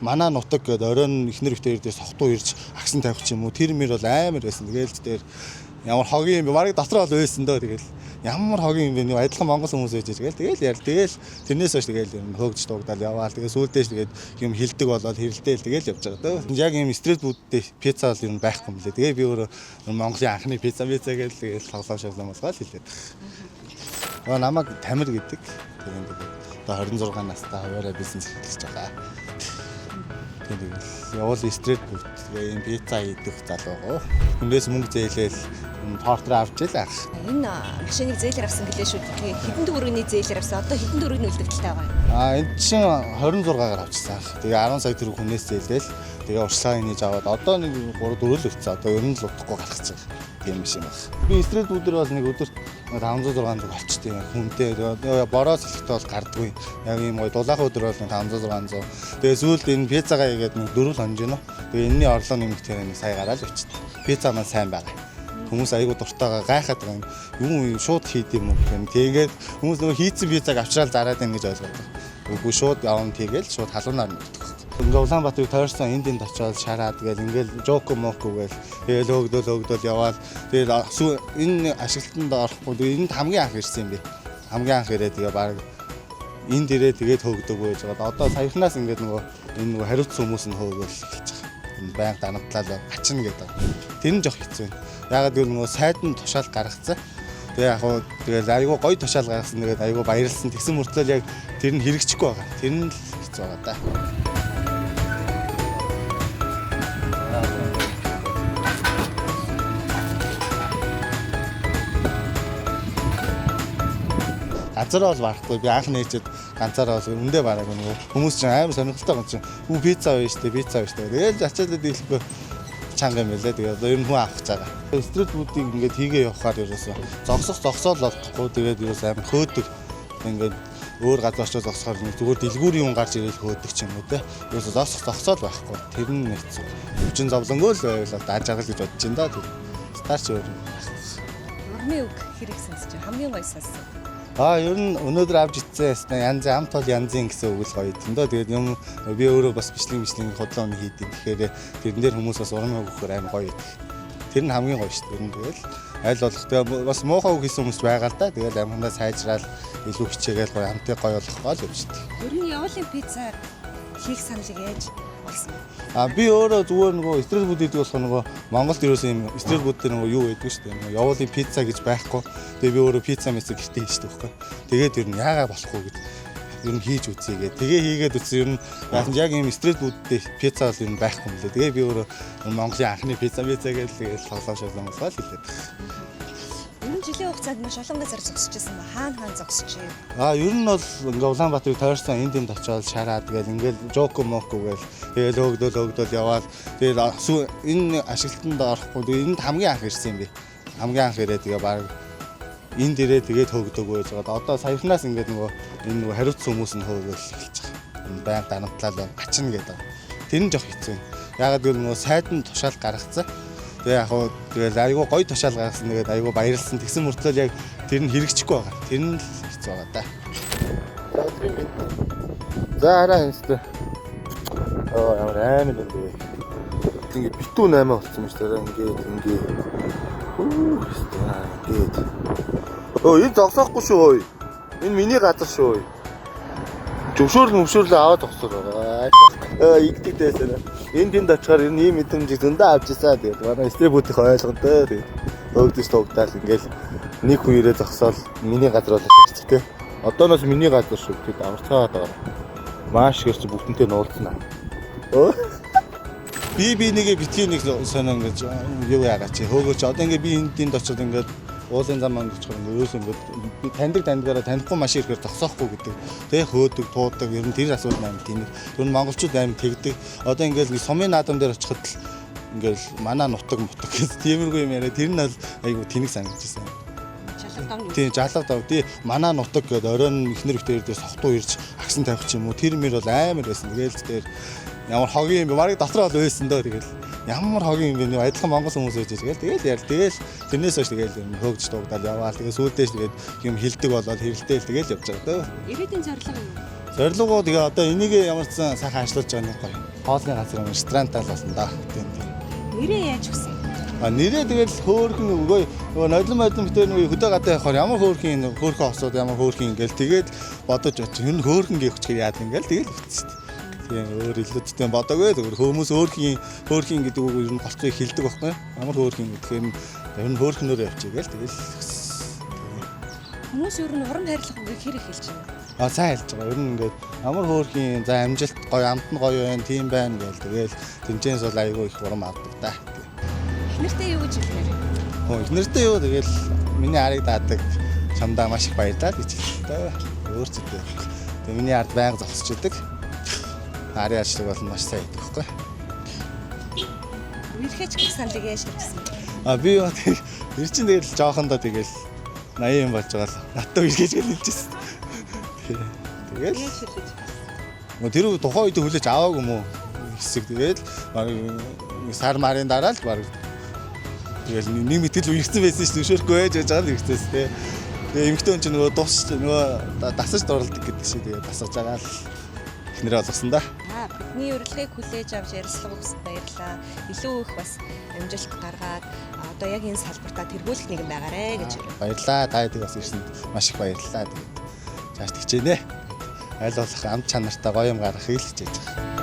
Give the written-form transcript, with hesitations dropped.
Манай нутаг гээд оройн эхнэр битээр дээр сохтуу ирж агсан тавих ч юм уу, тэр мэр бол амар байсан. Тэгэл тэр ямар хогийн юм бэ? Бараг дотор бол байсан дөө. Тэгэл ямар хогийн юм бэ? Нэг адилхан монгол хүмүүс байж тэгэл тэгэл яар тэгэл тэрнээс хойш тэгэл юм хөөгж дуугдаал яваал. Тэгээ сүүлдээ тэгээд юм хилдэг болоод хэрэлдээл тэгэл явж байгаа дөө. Яг юм street food тэй пицца бол юм байхгүй юм лээ. Тэгээ би өөрөө Монголын анхны пицца пицца гэж тэгэл тоглоом шоглоом болгоод хэлээд байгаа. Намайг Тамир гэдэг. Тэгээд одоо 26 настай хуваараа бизнес эхэлж байгаа. Тэгээд явуул street food тэгээ юм пицца идэх залуу. Хүнээс мөнгө зээлээл портер авч ил ах. Энэ машиныг зээлээр авсан гэлээ шүү дээ. Хэдэн төгрөгийн зээлээр авсан? Одоо хэдэн төгрөгийн үлдэгдэлтэй байгаа юм? Аа энэ чинь 26-гаар авчихсан. Тэгээ 10 сая төгрөг хүнээс зээлээл тэгээ урьдчилан хийж аваад одоо нэг 3 4 л өгсөн. Одоо ер нь л удахгүй гарах гэж байгаа. Тийм биш юм байна. Би street food ээр бол нэг өдөрт 500 600 олчтой юм хүнтэй. Тэгээ бороо сэлэхтэй бол гардаггүй. Яг ийм гоё дулаахан өдөр бол 500 600. Тэгээ сүүлд энэ пиццагаа хийгээд нэг 4 л хонж гинэ. Тэгээ энэний орлого нэмэгдэхээр нэг сая гараад явчихсан. Пицца маань сайн байгаа. Хүмүүс айгүй дуртайгаа гайхаад байгаа юм. Юм шууд хийд юм уу гэх юм. Тэгээд хүмүүс нөгөө хийцэн пиццаг авчраал зараад байна гэж ойлгоод байгаа. Үгүй шууд явна тэгэл шууд халуунаар нүдэх. Ингээ Улаанбаатарыг тойрсон энд энд очиод шараад гээл ингээл жоко моко гээл тэгэл хөөгдөл хөөгдөл яваал тэгэл энэ ашиглалтанд орохгүй тэгээ энд хамгийн анх ирсэн юм би. Хамгийн анх ирээ тэгээ баг энд ирээ тэгээд хөөгдөг байж байгаа. Одоо саяхнаас ингээд нөгөө энэ нөгөө хариуцсан хүмүүс нь хөөгөл эхэлж байгаа. Энэ байнга данагдлал гачна гэдэг. Тэр нь жоох хэцүү. Ягаад гэвэл нөгөө сайд нь тушаал гаргацсан. Тэгээ яг хуу тэгэл айгүй гоё тушаал гаргасан тэгээд айгүй баярлсан. Тэгсэн мөртлөө яг тэр нь хэрэгжихгүй байгаа. Тэр нь л хэцүү байгаа да. Ганцаараа бол барахгүй. Би анх нээчээд ганцаараа бол өндөө бараагүй нөгөө хүмүүс чинь амар сонирхолтой юм чинь. Үү пицца байна штэ, пицца байна штэ. Тэгэл ачаалаад дийлэхгүй чанга юм байлаа. Тэгээд одоо ер нь хүн авах гэж байгаа. Street food ыг ингээд хийгээ явахаар ерөөсөө зогсох зогсоол олдохгүй. Тэгээд ерөөсөө амар хөөдөг. Ингээд өөр газар очиж зогсохоор нэг зүгээр дэлгүүрийн юм гарч ирээл хөөдөг ч юм уу те. Ерөөсөө зогсох зогсоол байхгүй. Тэр нь хэцүү. Хүчин зовлонгоо л байвал даа жаргал гэж бодож байна да. Тэр старч өөр юм байхгүй. Урмын үг хэрэг сонсч байна. Хамгийн гоё сонссон. Аа ер нь өнөөдөр авч ицсэн ясна янз амт бол янзын гэсэн үг л гоё юм дөө. Тэгээд юм би өөрөө бас бичлэг бичлэг хотлоо хийдэг. Тэгэхээр тэрэн дээр хүмүүс бас урам өгөхөр амар гоё идэх. Тэр нь хамгийн гоё шүү дээ. Тэр нь тэгэл аль болох тэгээ бас муухай үг хийсэн хүмүүс байгаа л да. Тэгэл амхандаа сайжраал илүү хичээгээл гоё амтыг гоё болох гол юм шүү дээ. Ер нь явуулын пицца хийх саналыг яаж олсон бэ? А би өөрөө зүгээр нөгөө street food гэдэг болохоор нөгөө Монголд ерөөсөө юм street food дээр нөгөө юу байдаг шүү дээ. Нөгөө явуулын пицца гэж байхгүй. Тэгээ би өөрөө пицца мэсэг гэртээ хийждэг байхгүй. Тэгээд ер нь яагаад болохгүй гэж ер нь хийж үзье гэ. Тэгээ хийгээд үзсэн ер нь яг юм street food тэй пицца бол ер нь байхгүй юм лээ. Тэгээ би өөрөө Монголын анхны пицца пицца гэж тэгэл тоглоом шоглоом болгоод хэлээд байгаа. Ер нь жилийн хугацаанд маш олон газар зогсож байсан ба хаана хаана зогсож байна? А ер нь бол ингээ Улаанбаатарыг тойрсон энд энд очиод шараад гээл ингээл жоко моко гээл тэгэл хөөгдөл хөөгдөл яваал тэгэл энэ ашиглалтанд орохгүй тэгээ энд хамгийн анх ирсэн юм би. Хамгийн анх ирээ тэгээ баг энд ирээ тэгээд хөөгдөг байж байгаа. Одоо саяхнаас ингээд нөгөө энэ нөгөө хариуцсан хүмүүс нь хөөгөл эхэлж байгаа. Энэ байнга данагдлал гачна гэдэг. Тэр нь жоох хэцүү. Ягаад гэвэл нөгөө сайд нь тушаал гаргацсан. Тэгээ яг хуу тэгэл айгүй гоё тушаал гаргасан тэгээд айгүй баярлсан. Тэгсэн мөртлөө яг тэр нь хэрэгжихгүй байгаа. Тэр нь л хэцүү байгаа да. За хараа энэстэй. Аа ямар амар юм бэ. Ингээ битүү 8 болсон юм шүү дээ. Ингээд ингээ. Үу хэвээ ингээд. Өө энэ зогсоохгүй шүү ой. Энэ миний газар шүү ой. Зөвшөөрөл мөвшөөрөл аваад зогсоор байгаа. Аа игдэг дээсээ. Энд тэнд очихоор энэ ийм мэдрэмжийг зөндөө авч ирсэн. Тэгээд манай street food ийн ойлгонтой. Тэгээд хөөгдөж тугдаал ингээл нэг хүн ирээ зогсоол миний газар болоо шигцэг те. Одооноос миний газар шүү. Тэгэд амарцгаад байгаа. Маш их чи бүгдэнтэй нуулцсан. Өө Би нэгэ битгий нэг сонио ингэж юу яагаа чи хөөгөөч одоо ингээ би энд энд очиод ингээд уулын зам ангиж чад ингээ ерөөсөө ингээд би таньдаг таньдгаараа танихгүй машин ирэхээр зогсоохгүй гэдэг тэ хөөдөг туудаг ер нь тэр асуудал амар тэнэг ер нь монголчууд амар тэгдэг одоо ингээл нэг сумын наадам дээр очиход л ингээл манай нутаг мутаг гэж тиймэрхүү юм яриа тэр нь бол айгу тэнэг санагдчихсан. Жалга дом юу? Тийм жалга дав. Тий манай нутаг гээд оройн эхнэр битээр дээр сохтуу ирж агсан тавих ч юм уу тэр мэр бол амар байсан. Тэгэл тэр ямар хогийн юм бэ? Бараг дотор бол байсан дөө тэгэл ямар хогийн юм бэ? Нэг адилхан монгол хүмүүс байж тэгэл тэгэл яар тэгэл тэрнээс хойш тэгэл юм хөөгж дуугдаал яваал тэгээ сүүлдээ тэгээд юм хилдэг болоод хэрэлдээл тэгэл явж байгаа дөө. Ирээдүйн зорилго юу? Зорилгоо тэгээ одоо энийг ямар ч сан сайхан ажиллуулж байгаа нэг гоё. Хоолны газар юм ресторантаа л болно да. Тийм тийм. Нэрээ яаж өгсөн? А нэрээ тэгэл хөөхөн өгөө нөгөө нодлон модлон битэр нөгөө хөдөө гадаа явахаар ямар хөөхөн хөөхөн осууд ямар хөөхөн ингээл тэгээд бодож очив. Энэ хөөхөн гэх хүчээр яад ингээл тэгэл өгсөн. Тийм өөр илүүдтэй бодоогүй зүгээр хүмүүс хөөхөн хөөхөн гэдэг үг ер нь голцоо их хэлдэг байхгүй ямар хөөхөн гэхээр нь ер нь хөөхнөөр явчих гээл тэгэл Хүмүүс ер нь урам хайрлах үгийг хэр их хэлж байна? А сайн хэлж байгаа. Ер нь ингээд ямар хөөхөн за амжилт гоё амт нь гоё байна, тийм байна гээл тэгэл тэнцэнс бол айгүй их урам авдаг да. Эхнэртээ юу гэж хэлмээр вэ? Хөө эхнэртээ юу тэгэл миний арыг даадаг чамдаа маш их баярлалаа гэж хэлээ дээ. Өөр ч үгүй. Тэгээ миний ард байнга зогсож идэг. Арын ажлыг бол маш сайн хийдэг байхгүй. Үерхэж гэх саналыг яаж тавьчихсан бэ? А би юу тэг тэр чинь тэгэл жоохондоо тэгэл 80 юм болж байгаа л надтай үерхэж гэл хэлжсэн. Тэгэл Яаж хэлж? Мө тэр тухайн үед хүлээж аваагүй юм уу хэсэг тэгэл баг сар марын дараа л баг тэгэл нэг мэтгэл үерхсэн байсан шүү зөвшөөрөхгүй байж байгаа л хэрэгцээс те. Тэгээ эмэгтэй хүн чинь нөгөө дус нөгөө дасаж дурлдаг гэдэг шиг тэгээ дасаж байгаа л эхнэрээ олгосон да. Аа, бидний урилгыг хүлээж авч ярилцлага өгсөнд баярлалаа. Илүү их бас амжилт гаргаад одоо яг энэ салбартаа тэргүүлэх нэгэн байгаарэ гэж хэлээ. Баярлалаа. Та хэдийг бас ирсэнд маш их баярлалаа. Тэгээд цааш тэгчээнэ. Аль болох амт чанартай гоё юм гаргахыг л хичээж байгаа.